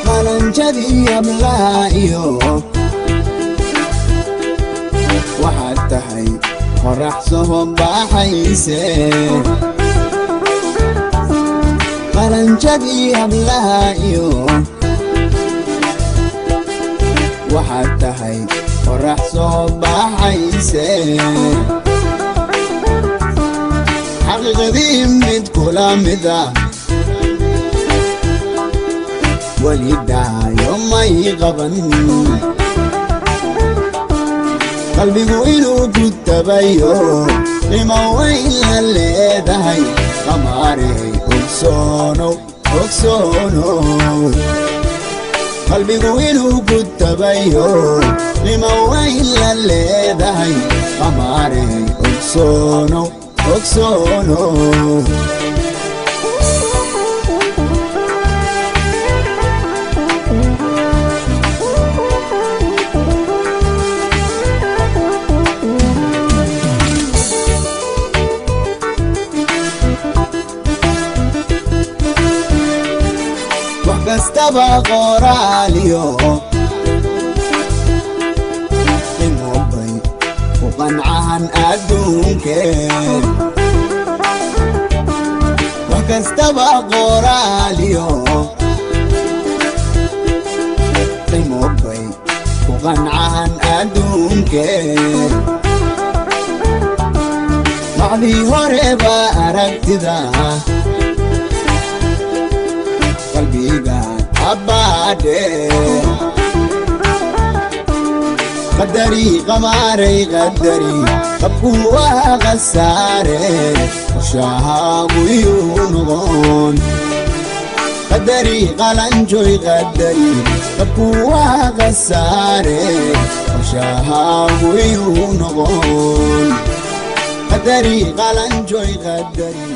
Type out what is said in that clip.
Qalanjadii ablaayo, waxaad tahay qorax soo baxayse. Qalanjadii ablaayo, waxaad tahay qorax soo baxayse. Xaqiiqadii mid kula mida welidaayo may qaban. Qalbigu inuu ku tabayo, qimo weyn la leedahay, qamaarey ogsoonow, ogsoonow. Qalbigu inuu ku tabayo, qimo weyn la leedahay, qamaarey ogsoonow, ogsoonow. Wax kastaba qoraaliyo qimobay ku qancahan adduunkee. Wax kastaba qoraaliyo qimobay ku qancahan adduunkee. Macdii horeba aragtida qalbiga abbaadhe. Qadari qamaaray, qadari qabku waa khasaare, qorshahaagu yuu noqon. Qadari qalanjoy, qadari qabku waa khasaare, qorshahaagu yuu noqon. Qadari qalanjoy, qadari.